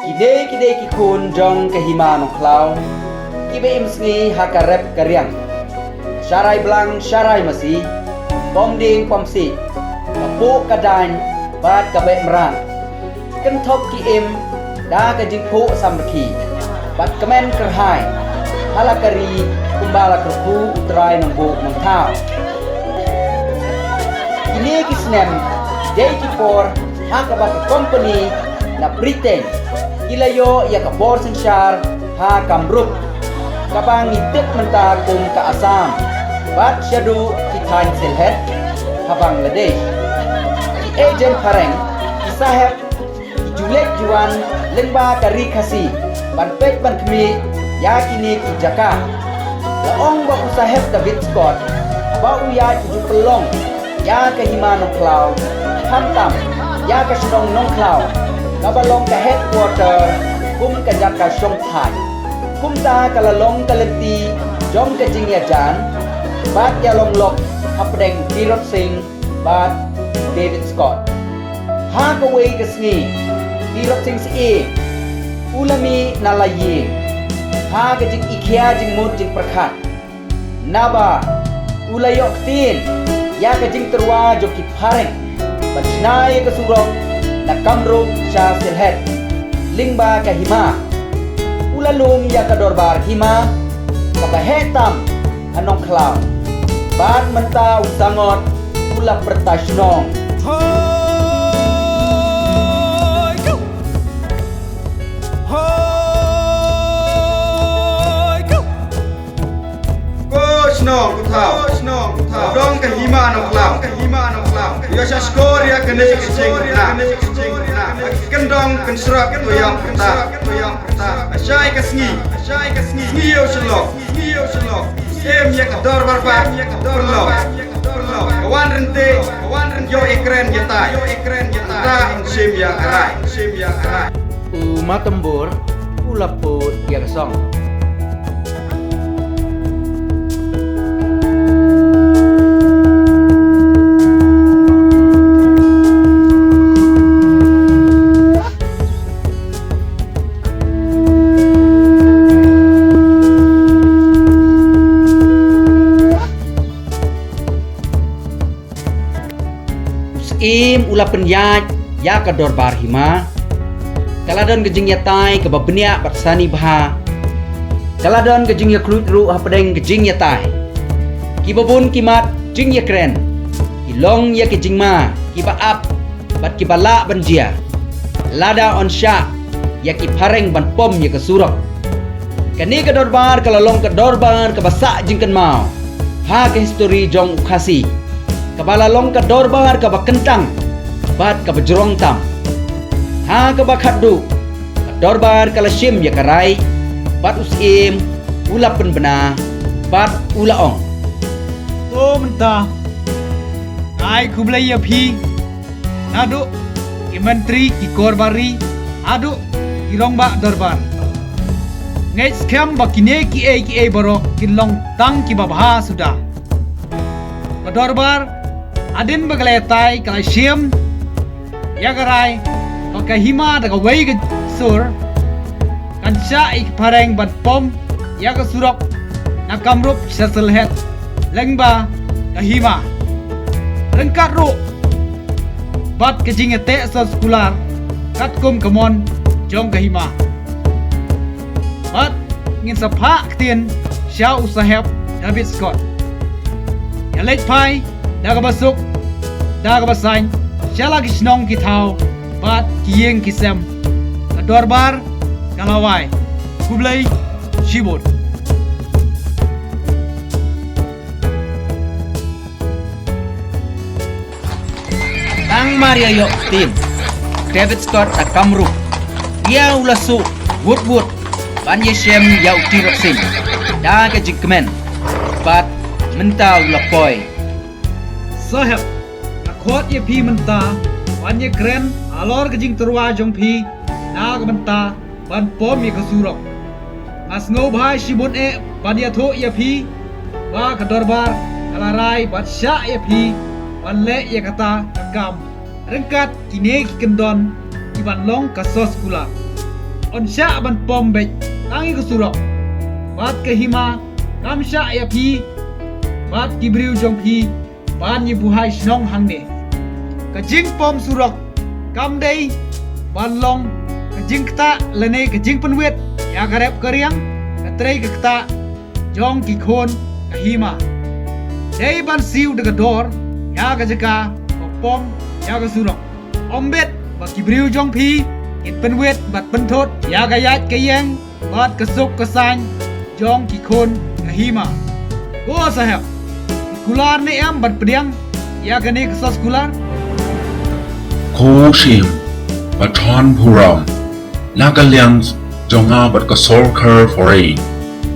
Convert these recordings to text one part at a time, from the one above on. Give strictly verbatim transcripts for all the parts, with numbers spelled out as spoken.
Kine ki dei ki khun jong ka Hima Nongkhlaw, kiba im sngi ha ka rep ka riang, sharai blang sharai masi, pom dieng pom sih, ka puh ka daiñ bad ka beh mrad. Kynthup ki im da ka jingphuh samrkhie bad kmen kyrhai ha la ka ri kumba la kyrkhu U Trai Nongbuh Nongthaw. Kine ki snem dei ki por ha kaba ka kompani na Britain ki la ïoh ïa ka bor synshar ha Kamrup, kaba ngi tip mynta kum ka Assam, bad shaduh ki thaiñ Sylhet ha Bangladesh. Ki agent phareng, ki sahep, ki ju leit ju wan lyngba ka ri Khasi ban peit ban khmih ïa kine ki jaka. La ong ba u Sahep David Scott ba u ïaid u ju pynlong ïa ka Hima Nongkhlaw, khamtam ïa ka shnong Nongkhlaw kaba long ka headquarter kum ka jaka shongthait. Kumta ka la long ka lynti jong ka jingïajan bad ïalong lok hapdeng Tirot Sing bad David Scott. Ha kawei ka sngi, Tirot Sing Syiem u la mih na la ïing ha ka jingïakhia jingmut jingpyrkhat, naba u la ïoh ktien ïa ka jingtyrwa jong ki phareng ban shna ïa ka surok na Kamrup sha Sylhet lyngba ka hima. U la lum ïa ka dorbar hima kaba heh tam ha Nongkhlaw, bad mynta u sangot u la pyrta shnong. Hoi, go! Hoi, go! Ko shnong, ko thaw, ko shnong, ko thaw. Dong ka Hima Nongkhlaw, ka Hima Nongkhlaw. Ïa sha skor ïa kane ka jingkyrkhu. Kyndong kynshrok to ïa pyrta, to ïa pyrta. Shai ka sngi, shai ka sngi. Sngi ïew shalok, sngi ïew shalok. Em ïa ka dorbar ba, ïa ka dorbar ba. Ka wan ryntih, ka wan ryntih. Ïoh ïa kren ïa tai, ïoh ïa kren ïa tai. Ta ym shim ïa ka rai, ym shim ïa ka rai. U Matambur u la put ïa ka song. U Syiem u la pynïaid ïa ka dorbar hima. Ka la don ka jingïatai kaba bniah bad sani bha. Ka la don ka jingïakhluit ruh hapdeng ka jingïatai. Kiba bun ki mad jingïakren, ki long ïa ki jingma kiba ap bad kiba lah ban jia lada yn shah ïa ki phareng ban pom ïa ka surok. Kane ka dorbar ka la long ka dorbar kaba sah jingkynmaw ha ka histori jong u Khasi, kaba la long ka dorbar kaba kyntang bad kaba jrong tam. Ha kaba khatduh ka dorbar ka la shim ïa ka rai bad u Syiem u la pynbna bad u la ong: To mynta, ai khublei ïa phi, naduh ki myntri, ki korbari, haduh ki rangbah dorbar. Ngeit skhem ba kine kiei kiei baroh kin long tang kiba bha suda. Ka dorbar, hadien ba ka la ïatai, ka la shim ïa ka rai ba ka hima da kawei ka sur kan shah ïa ki phareng ban pom ïa ka surok na Kamrup sha Sylhet lyngba ka hima, ryngkat ruh bad ka jingïateh soskular katkum ka mon jong ka hima. Bad ngin sa phah ktien sha u Sahep David Scott. Ïa leit phai da kaba suk, da kaba saiñ sha la ki shnong ki thaw bad ki ïing ki sem. Ka dorbar ka la wai. Khublei shibun. Tang mar ïa ïoh ktien, David Scott na Kamrup, ïa u la suk wut wut ban ïashem ïa u Tirot Sing da ka jingkmen, bad mynta u la poi. Sahep, nga khot ïa phi mynta ban ïakren halor ka jingtyrwa jong phi na ka bynta ban pom ïa ka surok. Nga sngewbha shibun eh ban ïathuh ïa phi ba ka dorbar ka la rai ban shah ïa phi ban leh ïa kata ka kam ryngkat kine ki kyndon kiban long ka soskular. Pynshah ban pom beit tang ïa ka surok, bad ka hima kam shah ïa phi bad ki briew jong phi ban ïa buhai shnong hangne. Ka jingpom surok kam dei ban long ka jingktah lane ka jingpynwit ïa ka rep ka riang, ka trei ka ktah jong ki khun ka hima. Dei ban siew da ka dor ïa ka jaka ba pom ïa ka surok. Ym bit ba ki briew jong phi kin pynwit bad pynthut ïa ka ïaid ka ïeng bad ka suk ka saiñ jong ki khun ka hima. Ko sahep, kular ne em ban pdiang ïa kane ka sas kular? Ko shim, ba than burom na ka liang jong nga bad ka sorkar foreign,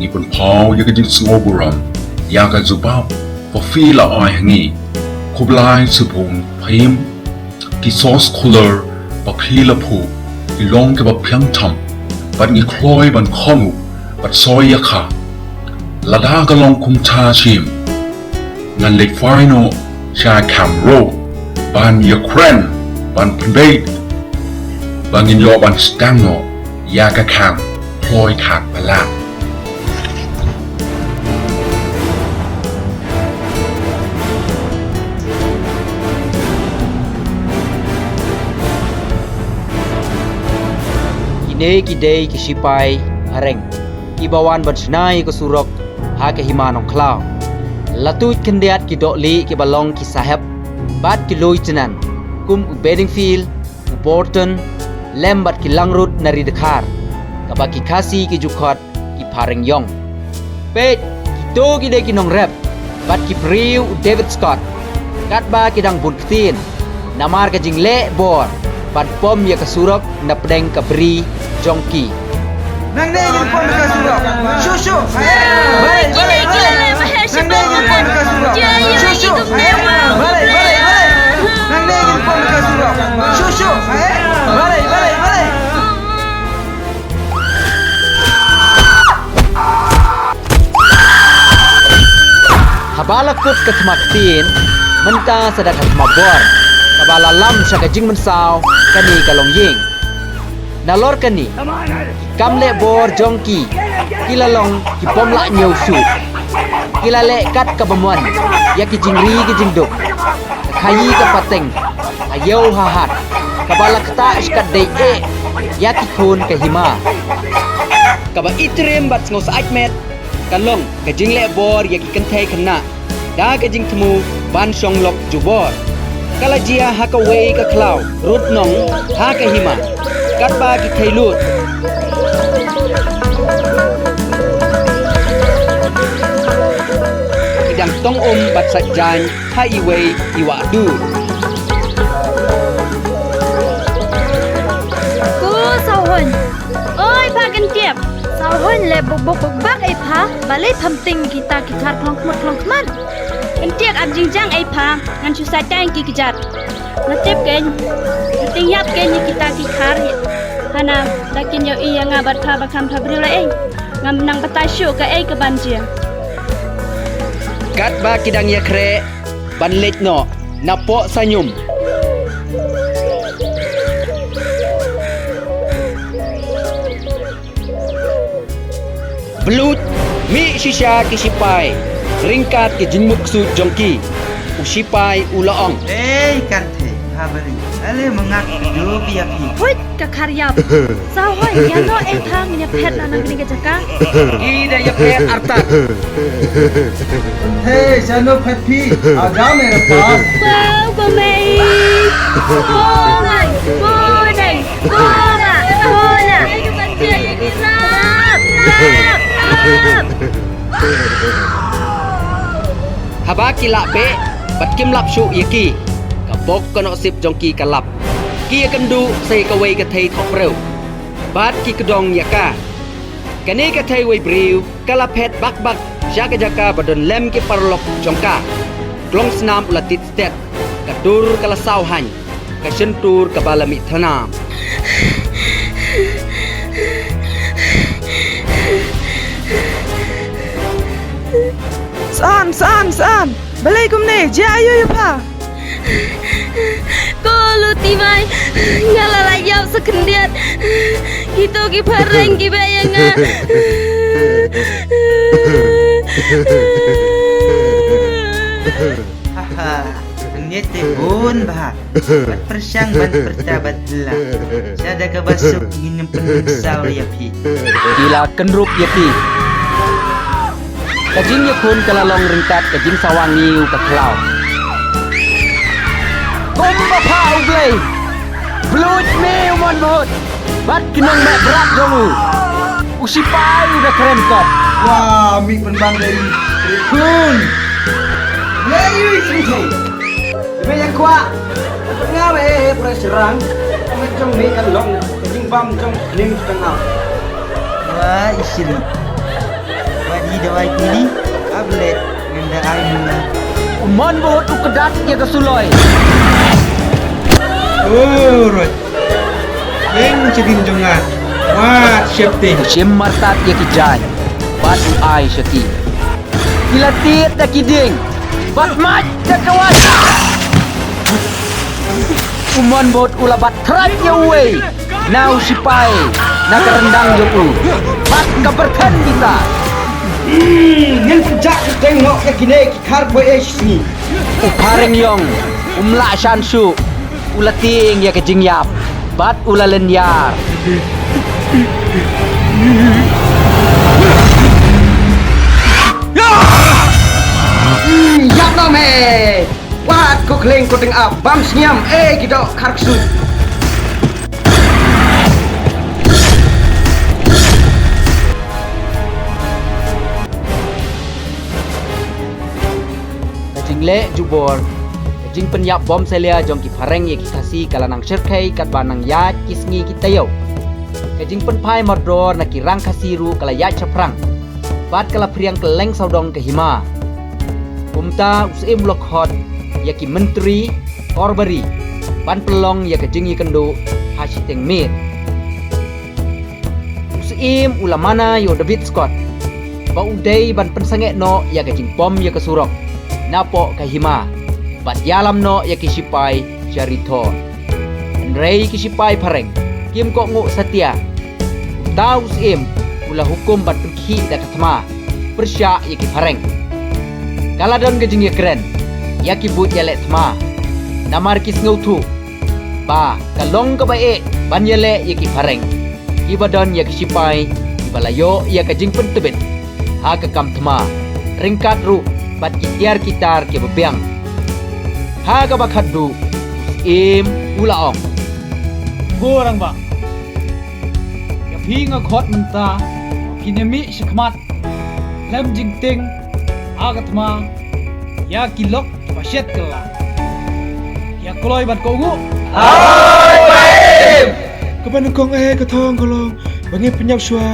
ngi pynpaw ïa ka jingsngewburom ïa ka jubab ba phi la ai ha ngi. Khublei shibun phim. Ki sas kular ba phi la phuh ki long kiba biang tam bad ngi kloi ban kohnguh bad soi ïa ka. Lada ka long kumta shim, ngan leit phai noh sha kham ro ban ïakren ban pynbeit ba ngin ïoh ban sdang noh ïa ka kham kloi kham palat. Kine ki dei ki shipai phareng kiba wan ban shna ïa ka surok ha ka hima Nongkhlaw. La tuid khyndiat ki dohlieh kiba long ki sahep bad ki luitnan, kum u Bedingfield, u Burton, lem bad ki langrut na Ri Dkhar, kaba ki Khasi ki ju khot ki phareng ïong. Peit, kito ki dei ki nongrep bad ki briew u David Scott, katba ki dang bun ktien namar ka jingleh bor ban pom ïa ka surok na pdeng ka bri jong ki. Nangne ngin pom ka surok. Shu shu. Balei, balei, balei. Nangne ngin pom ka surok. Shu shu. Balei, balei, balei. Nangne ngin pom ka surok. Shu shu. Balei, balei, balei. Haba la kut ka thma ktien, mynta sa da ka thma bor kaba la lam sha ka jingmynsaw kane ka longïing. Nalor kane, ki kam leh bor jong ki ki la long ki bym lah ñiew shuh. Ki la leh kat kaba mon ïa ki jingri ki jingduk. Ka khaïi ka pateng ha ïew ha hat kaba la ktah shikatdei eh ïa ki khun ka hima. Kaba itriem bad sngewsyaid met ka long ka jingleh bor ïa ki kynthei khynnah da ka jingthmu ban shong lok jubor. Ka la jia ha kawei ka khlaw rud nong ha ka hima, katba ki thei lut ki dang tong um bad sait jaiñ ha iwei i wah dur. Ko Sawhun. Oi pha Kyntiap. Sawhun leh buk buk buk bak ei pha. Balei pham ting kita ki khar khlong khmut khlong khmat. Kyntiap ap jingjang ei pha. Ngan shu sait tang ki kjat. Nga tip kein, nga ting ïap kein ïa kita ki khar. Hana, da kin ïohi ïa nga bad pha ba kham pha briew la ei. Ngam nang batai shuh kaei ka ban jia. Katba ki dang ïakhreh ban leit noh na poh saiñum, Bluit, mih shisha ki shipai ryngkat ki jingmut ksuid jong ki. U shipai u la ong. Ei, kan the, ha bari. Ale mangak, du pia phi. Huit, ka khar ïap. Sawhun, ïa no ei thang ïa phet na nang kane ka jaka. Ki da ïa phet artat. Hey, shano phet phi? Adam era pa. Wow, ko mei. Ko mai, ko dai. Haba ki lah beh bad kim lap shuh ïa ki, ka bok ka nohsip jong ki ka lap. Ki ïakynduh sa ïa kawei ka thei thohpriew bad ki kdong ïa ka. Kane ka thei wei briew ka la phet bak bak sha ka jaka ba don lem ki paralok jong ka. Klong snam u la tit stet, ka dur ka la saw haiñ, ka shyntur kaba la mih thnam. San, san, san. Balei kumne, jia aïu ïa pha? Ko Luti mai, nga la lait ïap sa khyndiat. Ito ki phareng ki beh ïa nga. Haha, ngi te bun bha. Bad pyrshang ban pyrta bad la. Sa da kaba suk ngin ym pynsaw ïa phi. Ki la kynrup ïa ki. Ka jingïakhun ka la long ryngkat ka jingsawa ngiew ka khlaw. Kumba phah U Blei, bluit me u mon bhut bad ki nongmeh brat jong u. U sipai u da kren kot. Wa, mi pynban dei khun. Lei yu i sngewthuh. Ba ïa kwah. Nga ba eh eh pra syrang. Ka met jong me ka long ka jingbam jong ka ning tang ap. Wa i sri. Wa di dawai kuli. Able ngan da ai mula. U mon bhut u kdat ïa ka suloi. Oh, roi. Leng chidin jong nga. Wat shep te. U shim martat ïa ki jaiñ. Bad u ai sha ki. Ki la tied da ki dieng bad mait da ka wai. U mon bhut u la bat thrai ïa uwei na u sipai na ka ryndang jong u bad ka pyrthen kita. Hmm, ngin pynjah pyrteng noh ïa kine ki khar poi eh shisngi. U phareng ïong um lah shan shuh. U la tieng ïa ka jingïap bad u la lynñiar. Ïap noh me. Wat ko khleng ko teng ap bam sniam eh ki doh khar ksuid. Ka jingleh jubor, ka jingpynïap bom selia jong ki phareng ïa ki Khasi ka la nang shyrkhei katba nang ïaid ki sngi ki taïew. Ka jingpynphai mardor na ki rang Khasi ruh ka la ïaid shaphrang bad ka la phriang kylleng sawdong ka hima. Kumta u Syiem u la khot ïa ki myntri Korbari ban pynlong ïa ka jingïakynduh ha shiteng miet. U Syiem u la mana ïa u David Scott ba u dei ban pynsangeh noh ïa ka jingpom ïa ka surok napoh ka hima bad ïalam noh ïa ki sipai sha Ri Thor. Hynrei ki sipai phareng kim kohnguh satia. Uta u Syiem u la hukum ban pynkhih da ka thma pyrshah ïa ki phareng. Ka la don ka jingïakren ïa ki buit ïaleh thma namar ki sngewthuh ba ka long kaba eh ban ïaleh ïa ki phareng kiba don ïa ki sipai kiba la ïoh ïa ka jingpyntbit ha ka kam thma ryngkat ruh bad ki tiar ki tar kiba biang. Ha kaba khatduh u Syiem u la ong, Ko rangbah, ïa phi nga khot mynta ba phin ïa mih shakhmat lem jingtieng ha ka thma ïa ki lok ba shet kylla. Ïa kloi ban kohnguh. Hooid, Syiem. Kaba nyngkong eh ka thong ka long ba ngin pynïap shuwa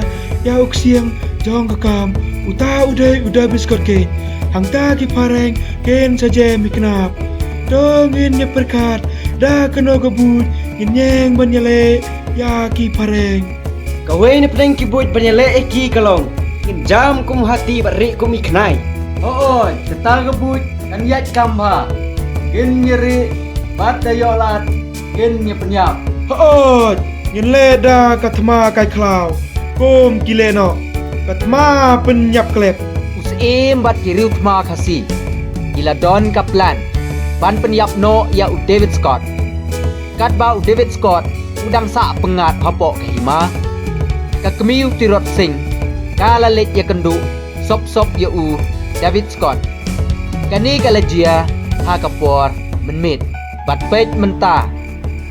ïa u ksiang jong ka kam. Uta u dei u David Scott King. Hangta ki phareng kin sa jem ïa ki nap. To ngin ïa pyrkhat da kano ka buit ngin ïeng ban ïaleh ïa ki phareng. Kawei na pdeng ki buit ban ïaleh ïa ki ka long ngin jam kum hati bad rieh kum i khnai. Hooid, kata ka buit kan ïaid kam bha. Ngin ïa rieh bad da ïoh lad ngin ïa pynïap. Hooid, ngin leh da ka thma kai khlaw kum ki leh noh, ka thma pynïap klep. U Syiem bad ki riew thma Khasi ki la don ka plan ban pynïap noh ïa u David Scott. Katba u David Scott u dang sah pyngngad hapoh ka hima, ka kmie u Tirot Sing ka la leit ïakynduh sop sop ïa u David Scott. Kane ka la jia ha ka por mynmiet bad peit mynta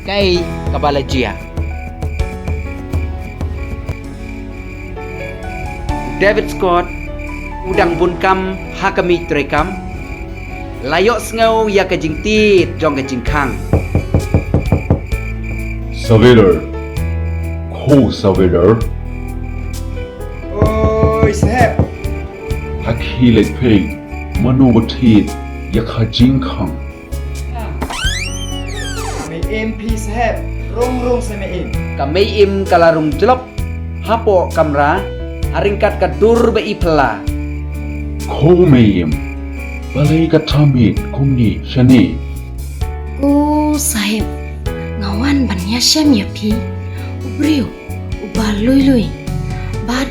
kaei kaba la jia. U David Scott u dang bun kam ha ka miej treikam. La ïohsngew ïa ka jingtied jong ka jingkhang. Surveyor, ko surveyor. Oi saheb. Ha khie leit peit mano ba thied ïa ka jingkhang. Mei im phi saheb, rung rung sa mei im. Ka mei im ka la rung jlop hapoh kamra ha ryngkat ka dur ba i phylla. Ko mei im, balei ka thamit kumne shane? Ko saheb, nga wan ban ïashem ïa phi. U briew u ba lui lui bad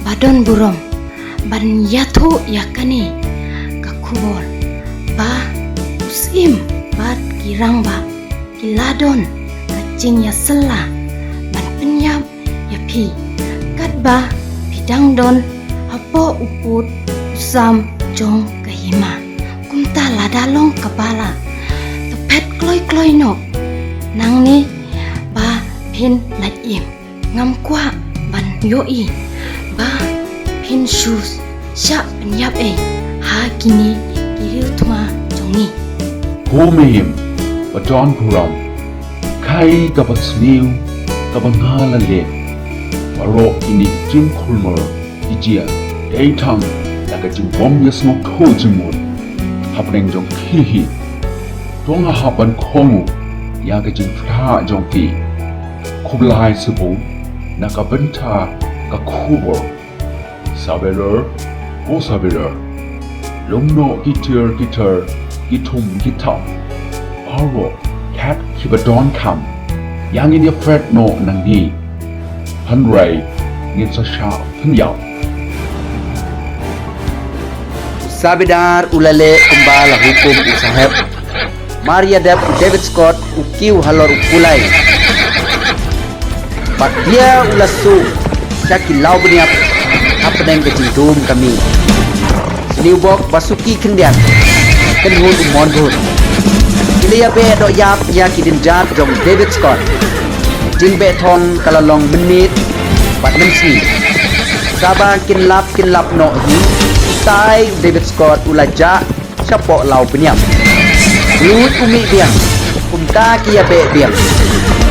ba don burom ban ïathuh ïa kane ka khubor ba u Syiem bad ki rangbah ki la don ka jingïasylla ban pynïap ïa phi katba phi dang don hapoh u pud u sam jong ka hima. Kumta lada long kaba la, to phet kloi kloi noh nangne ba phin lait im. Ngam kwah ban ïohi ba phin shu shah pynïap ei ha kine ki riew thma jong ngi. Ko Mihim, ba don burom, kaei kaba sniew kaba nga la leh? Baroh kine ki jingkhulmar ki jia dei tang da ka jingbym ïasngewthuh jingmut hapdeng jong phi hi. To nga hap ban kohnguh ïa ka jingpyrta jong phi. Khublei shibun na ka bynta ka khubor. Surveyor, ko surveyor, lum noh ki tiar ki tar, ki thum ki thap, baroh khet kiba donkam, ïa ngin ïa phet noh nangne. Hynrei ngin sa shah pynïap. U Sabedar u la leh kumba la hukum u Saheb. Mar ïa dep u David Scott u kiew halor u kulai. Bad ïa u la suk sha ki law bniap hapdeng ka jingdum ka mih. Sniew bok ba suki khyndiat, kynhun u mon bun. Ki la ïa beh doh ïap ïa ki dienjat jong David Scott. Jingbeh thong ka la long mynmiet bad mynsngi. Saba kin lap kin lap noh hi, tai u David Scott u la jah shapoh law bniap. Lut u mih biang, kumta ki ïa beh biang.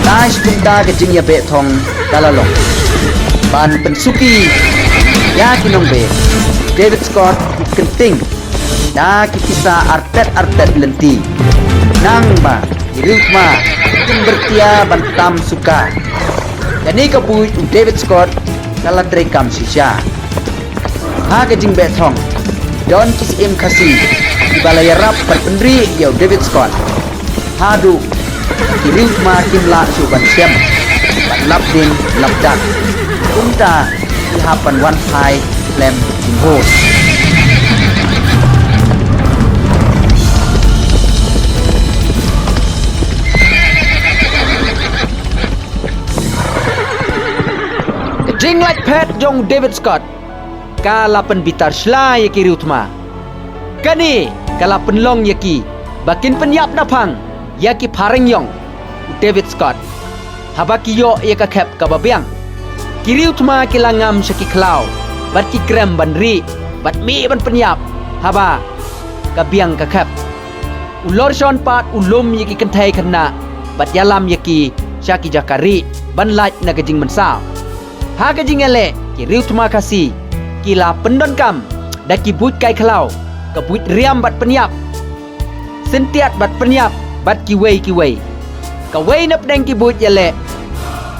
Tash kumta ka jingïabeh thong ka la long. Ban pynsuki ïa ki nongbeh, David Scott u kynting da ki pisa artet artet lynti. Nang ba ki riew thma kin byrtia ban tam suka. Kane ka buit u David Scott ka la trei kam shisha. Ha ka jingbeh thong, don ki syiem Khasi kiba la ïarap ban pynrieh ïa u David Scott. Haduh ki riew thma kim lah shuh ban shem bad lap ding lap dak. Kumta ki hap ban wan phai khlem jinghur. Ka jinglait phet jong u David Scott ka la pynbitar sla ïa ki riew thma. Kane ka la pynlong ïa ki ba kin pynïap naphang ïa ki phareng ïong u David Scott. Haba ki ïoh ïa ka khep kaba biang, ki riew thma ki la ngam sha ki khlaw bad ki krem ban rieh bad mih ban pynïap haba ka biang ka khep. U Lorshon pat u lum ïa ki kynthei khynnah bad ïalam ïa ki sha ki jaka rieh ban lait na ka jingmynsaw. Ha ka jingïaleh, ki riew thma Khasi ki la pyndonkam da ki buit kai khlaw, ka buit riam bad pynïap, syntiat bad pynïap bad kiwei kiwei. Kawei na pdeng ki buit ïaleh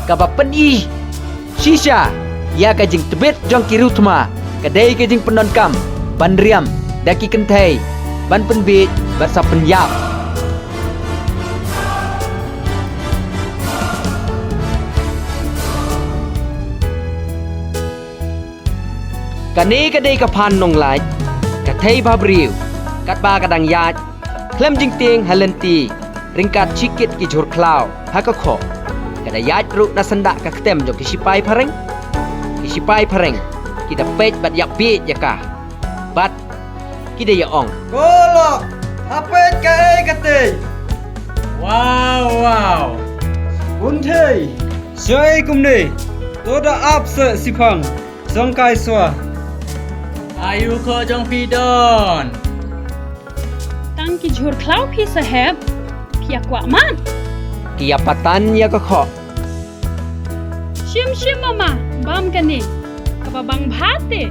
kaba pyni shisha ïa ka jingtbit jong ki riew thma ka dei ka jingpyndonkam ban riam da ki kynthei ban pynbiej bad sa pynïap. Kane ka dei ka phan nonglait ka thei bhabriew katba ka dang ïaid khlem jingtieng ha lynti ryngkat shikit ki jhur khlaw ha ka khoh. Ka da ïaid ruh na syndah ka ktem jong ki shipai phareng. Ki shipai phareng ki da peit bad ïap biej ïa ka bad ki da ïa ong, "Ko lok, ha peit kaei katei." Wow, wow. Kunthei, shoi kumne. To da ap sa shiphang. Song kai swa. Ayu ko jong phi don. Tang ki jhur khlaw phi Saheb. Phi ïa kwah man. Ki ïa patan ïa ka khoh. Shim shim mama, bam kane. Kaba bang bha te.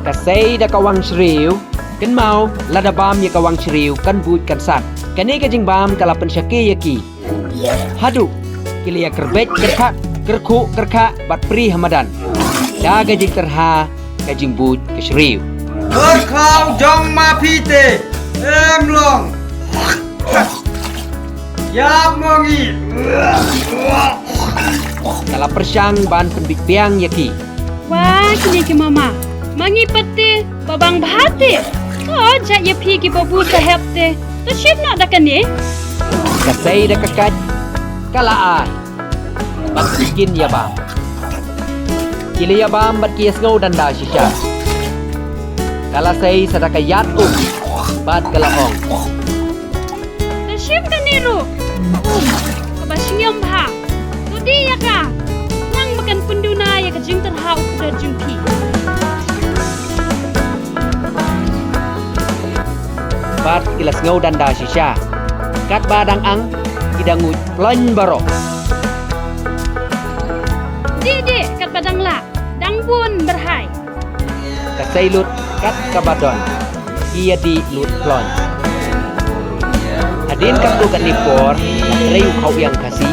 Ka sei da ka wang shriew. Kynmaw, lada bam ïa ka wang shriew kan buit kan sat. Kane ka jingbam ka la pynshake ïa ki. Haduh ki la ïa kyrbet kyrkhah, kyrkhuh kyrkhah bad pri ha madan da ka jingtyrha ka jingbuit ka shriew. Kyrkhaw jong ma phi te em long. Ïap mo ngi. Ka la pyrshang ban pynbit biang ïa ki. Wa, kine ki mama. Ma ngi pat te, ba bang bha te. To, jait ïa phi ki babu sahep te. To shim noh da kane. Ka sei da ka kait. Ka la ai. Bad ki kin ïa bam. Ki la ïa bam bad ki ïa sngew danda shisha. Ka la sei sa da ka ïat um. Bad ka la ong. To shim kane ruh. Ka um. Kaba shngiam bha. To dih ïa ka. Nang ba kan pynduna ïa ka jingtyrha u kdor jong phi. Bad ki la sngew danda shisha. Katba dang ang, ki dang nguid ploiñ baroh. Dih, dih, katba dang lah, dang bun byrhai. Ka sei lut kat kaba don. Ki ïa dih lut ploiñ. Hadien katto katne por, ka trei u khaw ïang Khasi.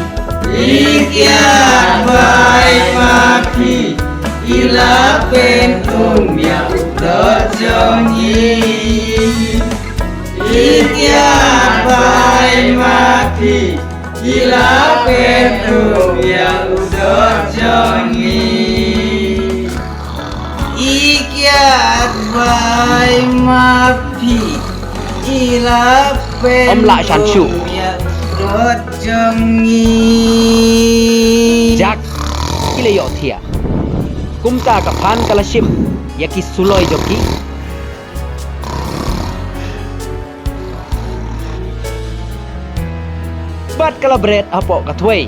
I kiad bai ma phi, i la pynthum ïa u kdor jong ngi. I kiad bai ma phi, i la pynthum ïa u kdor jong ngi. I kiad bai ma phi, i la pynthum ïa u kdor jong ngi. Ym lah shan shuh. Jak, ki la ïohthiah. Kumta ka phan ka la shim ïa ki suloi jong ki. Bad ka la bret hapoh ka thwei,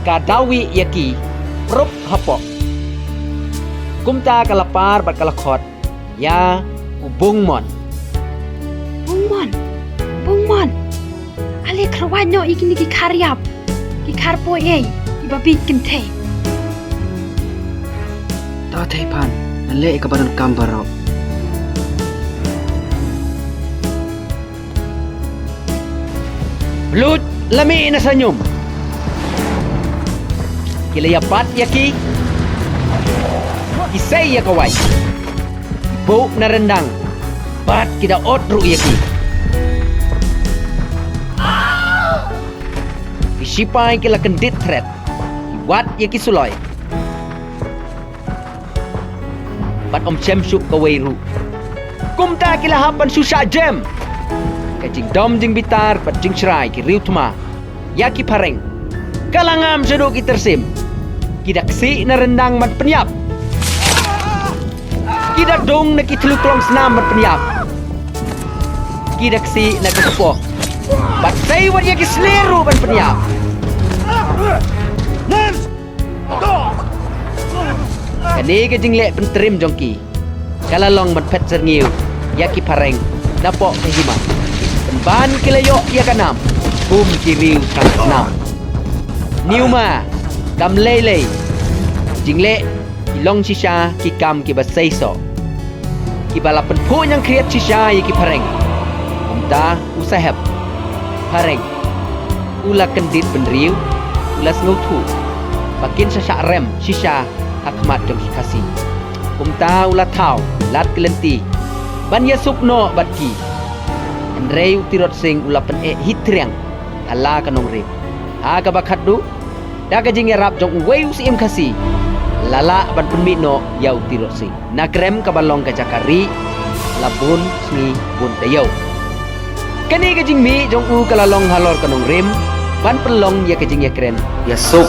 ka dawi ïa ki, prup hapoh. Kumta ka la par bad ka la khot ïa u Bungmon. Bungmon, Bungmon. Ale kharwai noh ïa kine ki khar ïap, ki khar poi ei, kiba bieit kynthei. To thei phan, ngan leh ïa kaba donkam baroh. Bluit, la mih na sha ñium. Ki la ïa bat ïa ki. Ki sei ïa ka wai. Ki buh na ryndang. Bad ki da ot ruh ïa ki. Ki sipai ki la kyndit thret. Ki wad ïa ki suloi. Bad ym shem shuh kawei ruh. Kumta ki la hap ban shu shah jem. Ka jingdom jingbitar bad jingshrai ki riew thma ïa ki phareng. Ka la ngam shaduh ki tyrsim. Ki da ksih na ryndang ban pynïap. Ki da dung na ki thlu klong snam ban pynïap. Ki da ksih na ki kpoh. Bad sei wat ïa ki slier ruh ban pynïap. Kane ka jingleh pyntrim jong ki ka la long ban phet syrngiew ïa ki phareng napoh ka hima. Pynban ki la ïoh ïa ka nam kum ki riew tang snam. Niuma kam lei lei jingleh ki long shisha ki kam kiba seisoh. Kiba la pynphuh ñiangkhriat shisha ïa ki phareng. Kumta u sahep phareng u la kyndit bynriew, u la sngewthuh ba kin sa shah rem shisha ha khmat jong ki Khasi. Kumta u la thaw lad ki lynti ban ïasuk noh bad ki. Hynrei u Tirot Sing u la pyneh hi triang ha la ka nongrim. Ha kaba khatduh, da ka jingïarap jong uwei u syiem Khasi, la lah ban pynmih noh ïa u Tirot Sing na krem kaba long ka jaka rieh la bun sngi bun taïew. Kane ka jingmih jong u ka la long halor ka nongrim ban pynlong ïa ka jingïakren ïasuk.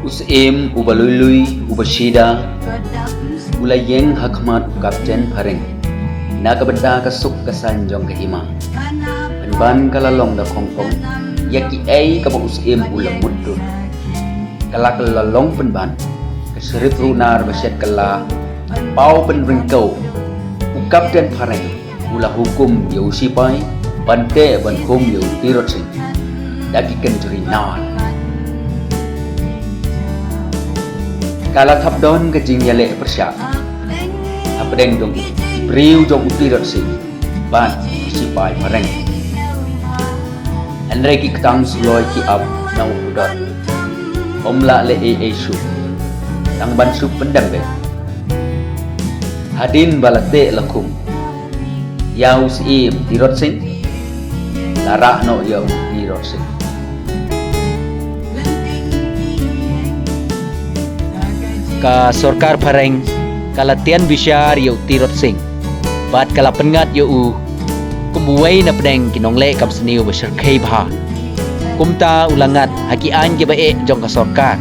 U syiem uba lui lui uba shida u la ïeng ha khmat u kapten phareng na ka bynta ka suk ka saiñ jong ka hima. Pynban ka la long da khongkhong ïa kiei kaba u syiem u la mutdur. Ka la ka la long pynban ka shrip runar ba shet ka la paw pynryngkew. U kapten phareng u la hukum ïa u sipai ban teh ban khum ïa u Tirot Sing da ki kynjri nar. Ka la thap don ka jingïaleh pyrshah hapdeng jong u briew jong u Tirot Sing bad u sipai phareng. Hynrei ki ktang suloi ki ap na u pudot. Ym lah leh ei ei shuh tang ban shu pyndem beit. Hadien ba la teh la khum ïa u syiem Tirot Sing, Rah noh ïa u Tirot Sing. Ka sorkar phareng ka la tian bishar ïa u Tirot Sing bad ka la pynngat ïa u kum uwei na pdeng ki nongleh kam sniew ba shyrkhei bha. Kumta u la ngat ha ki aiñ kiba eh jong ka sorkar.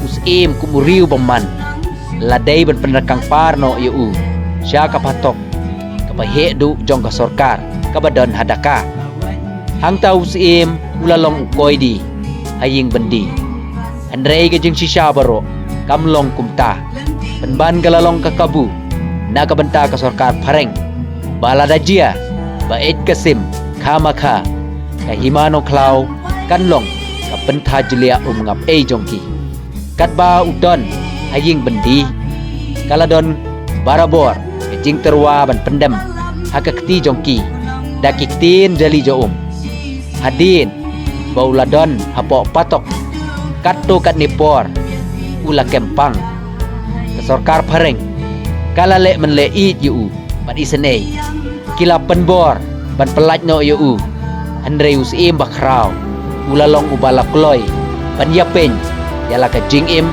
U Syiem kum u riew bymman la dei ban pynrkang par noh ïa u sha ka phatok kaba heh duh jong ka sorkar kaba don ha Dhaka. Hangta u Syiem u la long u koidi ha ïing byndi. Hynrei ka jingshisha baroh kam long kumta. Pynban ka la long ka kabu na ka bynta ka sorkar phareng ba lada jia ba eit ka sim kha ma kha, ka hima nongkhlaw kan long ka pyntha julia um ngap ei jong ki. Katba u don ha ïing byndi, ka la don barabor ka jingtyrwa ban pyndem ha ka kti jong ki da ki ktien jali ja um. Hadien ba u la don hapoh phatok, katto katne por u la kem pang. Ka sorkar phareng ka la leh mynleh ïeit ïa u bad isynei. Ki la pynbor ban pyllait noh ïa u. Hynrei u Syiem bakhraw u la long uba la kloi ban ïapeiñ ïa la ka jingim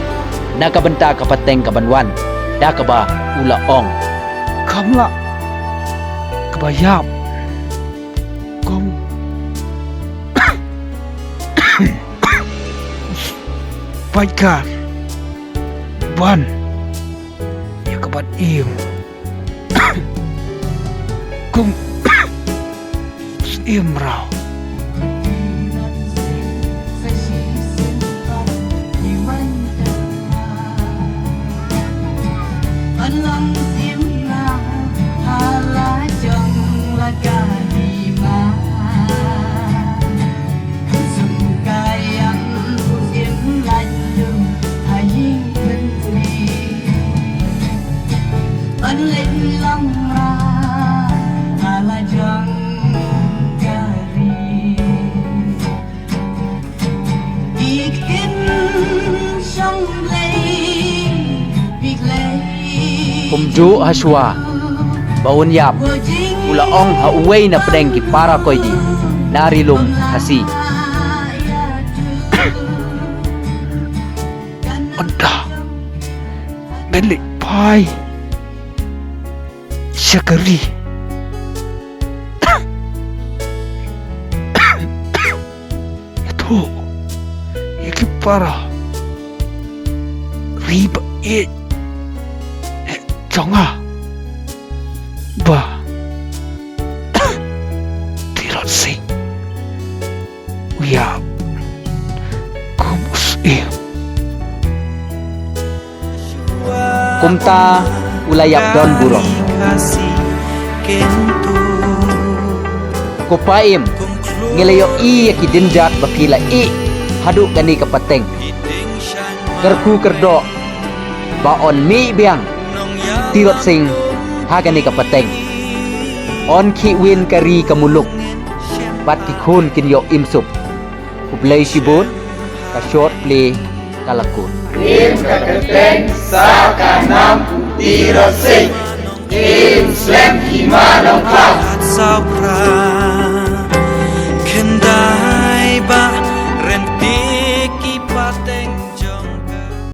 na ka bynta ka pateng kaban wan, da kaba u la ong: Kam lah kaba ïap kum paidbah ban ïa ka ban im kum im raw. Kumjuh hashwa ba un ïap, u la ong ha uwei na pdeng ki para koidi na Ri Lum Khasi: Ynda ngan leit phai sha ka ri, ïathuh ïa ki para ri ba ïeit jong nga ba Tirot Sing u ïap kum u Syiem. Kumta u la ïap don burom. Ko paim, ngi la ïohi ïa ki dynjat ba phi la ïeh haduh kane ka pateng. Kyrkhu kyrdoh ba un mih biang Tirot Sing ha kane ka pateng. Un khih win ka ri ka muluk bad ki khun kin ïoh im suk. Khublei shibun, ka short play ka la kut. Im ka kyrteng sa ka nam Tirot Sing. Im slem hima nongkhlaw.